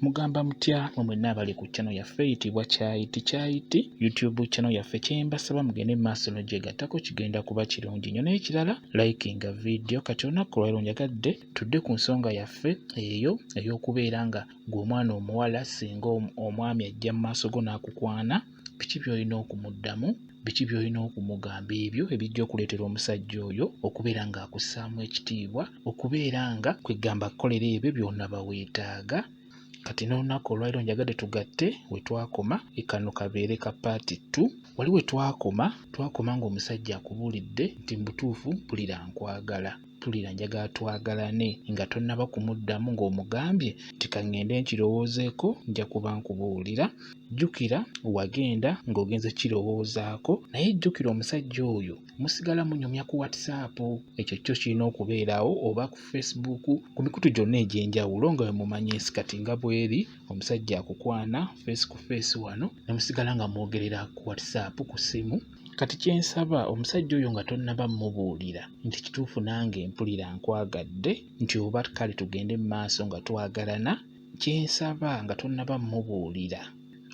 Mugamba mutya mwe mwenna abali ku channel yaffe eyitibwa Kyayiti Kyayiti YouTube channel yaffe, kyembasaba mugende mu maaso n'ogyegattako, kigenda kuba kirungi nnyo. N'ekirala, likinga video. Kati olunaku olwaleero njagadde tudde ku nsonga yaffe eyo ey'okubeera nga gwe omwana omuwala, singa omwami ajja mu maaso go n'akukwana, biki by'olina okumuddamu, biki by'olina okumugamba, ebyo ebijja okuleetera omusajja oyo okubeera ng'akussaamu ekitiibwa, okubeera nga kwegamba akukolera ebyo by'onaaba weetaaga. Kati n'olunaku olwaleero njagadde tugatte we twakoma, kano kabeere ka part 2. Wali we twakoma, twakoma ng'omusajja akubuulidde nti mu butuufu mpulira nkwagala, mpulira njagala twagalane, nga tonnaba kumuddamu ng'omugambye nti ka ŋŋende nkirowoozeeko, nja kuba nkubuulira. Jjukira wagenda ng'ogenze kirowoozaako, naye jjukira omusajja oyo musigala munyumya ku WhatsApp, ekyo kyo kirina okubeerawo, oba ku Facebook, ku mikutu gyonna egy'enjawulo nga bwe mumanyi ensi kati nga bw'eri. Omusajja akukwana face ku face wano ne musigala nga mwogerera ku WhatsApp, ku ssimu. Kati kye nsaba omusajja oyo, nga tonnaba mmubuulira nti kituufu nange mpulira nkwagadde, nti oba kale tugende mu maaso nga twagalana, kye nsaba nga tonnaba mmubuulira,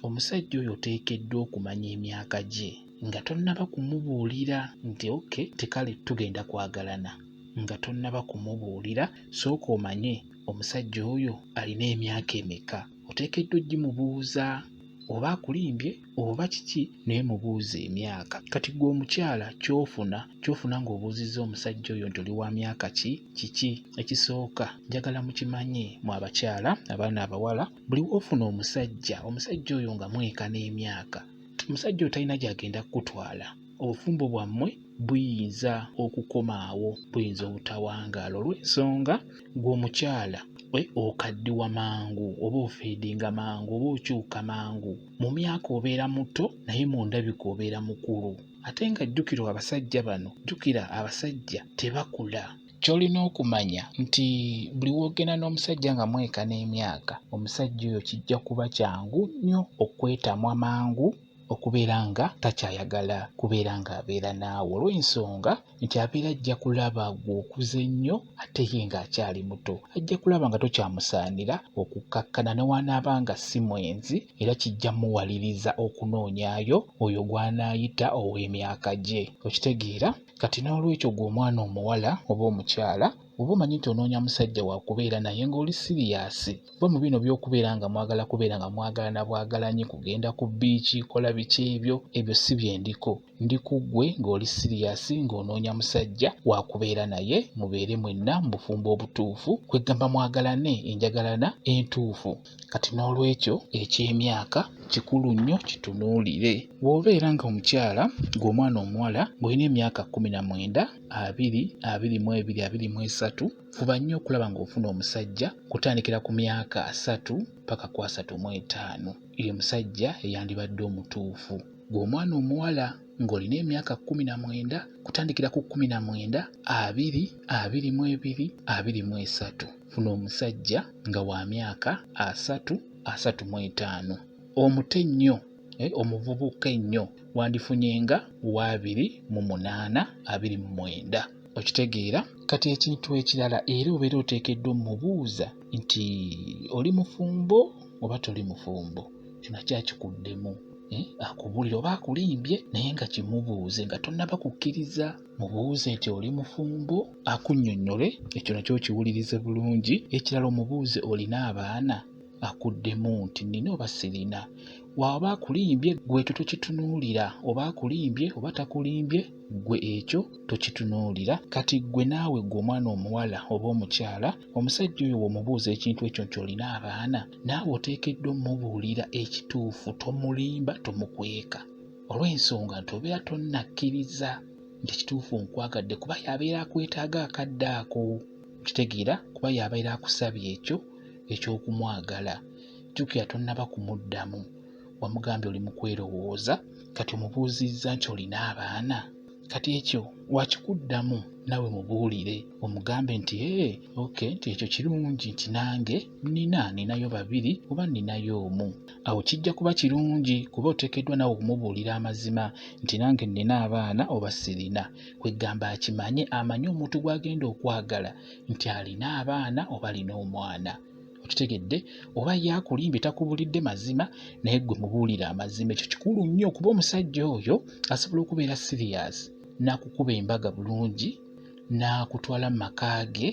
omusajja oyo oteekeddwa okumanya emyaka gye nga tonnaba kumubuulira nti okay, tekale tugenda kwagalana. Nga tonnaba kumubuulira, sooka omanye omusajja oyo alina emyaka emeka. Oteekeddwa ogimubuuza, oba akulimbye oba kiki, naye mubuuze emyaka. Kati ggwe omukyala, ky'ofuna ng'obuuzizza omusajja oyo nti oli wa myaka ki, kiki ekisooka njagala mukimanye mu abakyala, abaana abawala, buli w'ofuna omusajja, omusajja oyo nga mwenkana emyaka, omusajja oyo talina gy'agenda kukutwala. Obufumbo bwammwe buyinza okukoma awo, buyinza obutawangaala, olw'ensonga ggwe omukyala okaddiwa mangu, oba ofeedinga mangu, oba okyuka mangu mu myaka. Obeera muto naye mu ndabika obeera mukulu. Ate nga jjukira abasajja bano, jjukira abasajja tebakula. Ky'olina okumanya nti buli w'ogenda n'omusajja nga mwenkana emyaka, omusajja oyo kijja kuba kyangu nnyo okwetamwa mangu, okubeera nga takyayagala kubeera ng'abeera naawe, olw'ensonga nti abeera ajja kulaba gwe okuze nnyo ate ye ng'akyali muto. Ajja kulaba nga tokyamusaanira okukkakkana, ne wanaaba nga si mwenzi, era kijja muwaliriza okunoonyaayo oyo gw'anaayita ow'emyaka gye. Okitegeera? Kati n'olwekyo gwe omwana omuwala oba omukyala, oba omanyi nti onoonya musajja wakubeera naye ng'oli serious, oba mu bino by'okubeera nga mwagala kubeera nga mwagalana bwagalanyi, kugenda ku beach, kola biki, ebyo si bye ndiko. Ndi ku ggwe ng'oli serious, ng'onoonya musajja wakubeera naye, mubeere mwenna mu bufumbo obutuufu, kwegamba mwagalane enjagalana entuufu. Kati n'olwekyo eky'emyaka kikulu nnyo, kitunuulire. Bw'obeera nga omukyala, ng'omwana omuwala, ng'olina emyaka 19, 20, 22, 23, fuba nnyo okulaba ng'ofuna omusajja kutandikira ku myaka 30 paka ku 35. Ye musajja eyandibadde omutuufu. Gwe omwana omuwala ng'olina emyaka 19, kutandikira ku 19, 20, 22, 23, funa omusajja nga wa myaka 30, 35. Omuto ennyo, omuvubuka ennyo, wandifunye nga wa 28, 29. Okitegeera? Kati ekintu ekirala era obeera oteekeddwa omubuuza nti oli mufumbo oba toli mufumbo. Kino kyakikuddemu, akubuulire oba akulimbye, naye nga kimubuuze nga tonnaba kukkiriza. Mubuuze nti oli mufumbo, akunnyonnyole, ekyo nakyo kiwulirize bulungi. Ekirala omubuuze olina abaana, akuddemu nti nnina oba sirina. Waba akulimbye, ggwe ekyo tokitunuulira. Oba akulimbye oba takulimbye, ggwe ekyo tokitunuulira. Kati ggwe naawe, ggwe omwana omuwala oba omukyala, omusajja oyo bw'omubuuza ekintu ekyo nti olina abaana, naawe oteekeddwa omubuulira ekituufu, tomulimba, tomukweka, olw'ensonga nti obeera tonnakkiriza nti kituufu nkwagadde, kuba yabeera akwetaaga akadde ako. Kitegeera? Kuba yabeera akusabye ekyo eky'okumwagala. Jjukira tonnaba kumuddamu, wamugambye oli mu kwerowooza. Kati omubuuzizza nti olina abaana, kati ekyo wakikuddamu, naawe mubuulire, omugambe nti ee, okay, nti ekyo kirungi, nti nange ninayo babiri oba ninayo omu. Awo kijja kuba kirungi, kuba oteekeddwa naawe okumubuulira amazima nti nange nnina abaana oba sirina. Kwegamba akimanye, amanye omuntu gw'agenda okwagala nti alina abaana oba alina omwana. Okitegedde? Oba ye akulimbye takubuulidde mazima, naye ggwe mubuulire amazima. Ekyo kikulu nnyo kuba omusajja oyo asobola okubeera siriyasi n'akukuba embaga bulungi n'akutwala mu maka ge,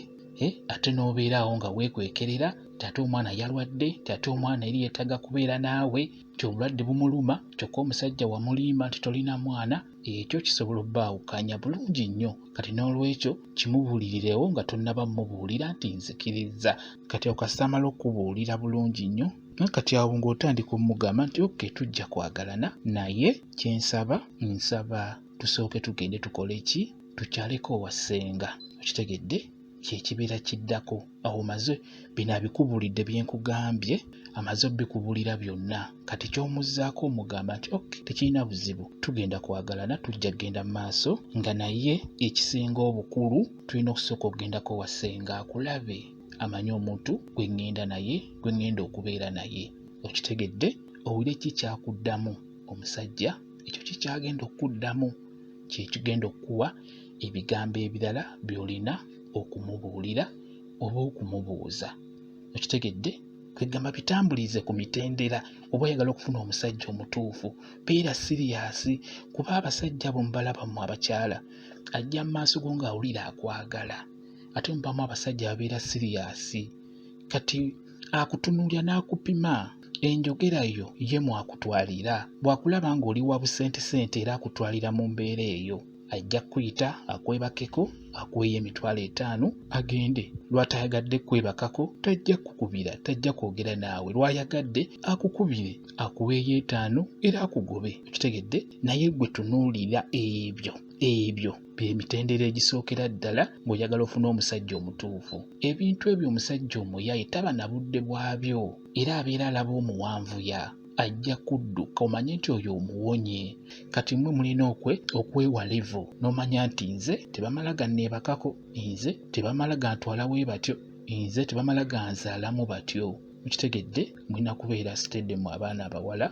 ate n'obeera awo nga weekwekerera nti ate omwana yalwadde, nti ate omwana eri yeetaaga kubeera naawe, nti obulwadde bumuluma, kyokka omusajja wamulimba nti tolina mwana. Ekyo kisobola obbaawukanya bulungi nnyo. Kati n'olwekyo kimubuulirirewo nga tonnaba mmubuulira nti nzikirizza. Kati awo kasita amala okukubuulira bulungi nnyo, kati awo ng'otandika omugamba nti okay, tujja kwagalana, naye kye nsaba, nsaba tusooke tugende tukole ki, tukyaleko owa ssenga. Okitegedde? Kye kibeera kiddako. Awo omaze bino abikubuulidde bye nkugambye, amaze obbikubuulira byonna. Kati ky'omuzzaako omugamba nti okay, tekirina buzibu, tugenda kwagalana, tujja kugenda mu maaso, nga naye ekisinga obukulu tulina okusooka okugendako owa ssenga akulabe, amanye omuntu gwe ŋŋenda naye, gwe ŋŋenda okubeera naye. Okitegedde? Owulire ki ky'akuddamu omusajja, ekyo ki ky'agenda okukuddamu kye kigenda okukuwa ebigambo ebirala by'olina okumubuulira oba okumubuuza. Okitegedde? Kwegamba bitambulize ku mitendera. Oba oyagala okufuna omusajja omutuufu, beera siriyaasi, kuba abasajja abo mubalaba mmwe abakyala, ajja mu maaso go ng'awulira akwagala, ate mubamu abasajja ababeera siriyaasi. Kati akutunuulira n'akupima, enjogera yo ye mw'akutwalira. Bw'akulaba ng'oli wa busentesente era akutwalira mu mbeera eyo. Ajja kukuyita akwebakeko, akuweeyo 50,000 agende. Lw'atayagadde kukwebakako tajja kukukubira, tajja kwogera naawe. Lw'ayagadde akukubire, akuweeyo 5 era akugobe. Okitegedde? Naye ggwe tunuulira ebyo. Ebyo bye mitendera egisookera ddala ng'oyagala ofune omusajja omutuufu. Ebintu ebyo omusajja omuyaaye taba na budde bwabyo era abeera alaba omuwanvuya. Ajja kudduka omanye nti oyo omuwonye. Kati mmwe mulina okwewa level n'omanya nti nze tebamala ganneebakako, nze tebamala gantwala we batyo, nze tebamala ganzaalamu batyo. Mukitegedde? Mulina kubeera steady mmwe abaana abawala.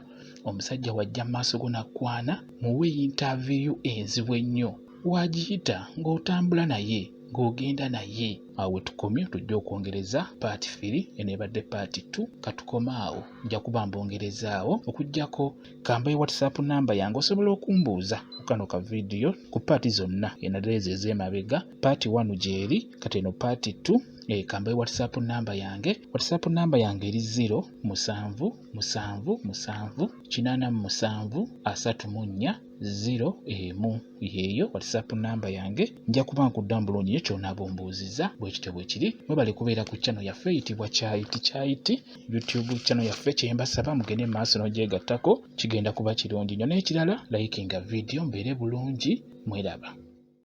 Omusajja w'ajja mu maaso go n'akkwana, muwe yintaviyu enzibu ennyo. W'agiyita ng'otambula naye, ng'ogenda naye. Awo we tukomye, tujja okwongereza paati 3, eno ebadde paati 2. Katukome awo, nja kuba mbongerezaawo okuggyako kambaye WhatsApp namba yange, osobola okumbuuza ku kano ka vidiyo ku paati zonna enaddala ezo ez'emabega. Paati 1 gy'eri, kati eno paati 2. Kambaye WhatsApp namba yange. WhatsApp namba yange eri 0 7 7 7 87 34 0 1. Yeeyo WhatsApp namba yange. Nja kuba nkuddamu bulungi nnyo ky'onaaba ombuuzizza. Bwe kityo bwe kiri. Mwebale kubeera ku channel yaffe eyitibwa Kyayiti Kyayiti YouTube channel yaffe. Kye mbasaba mugende mu maaso n'ogyegattako, kigenda kuba kirungi nnyo. N'ekirala, likinga vidiyo, mbeere bulungi, mweraba.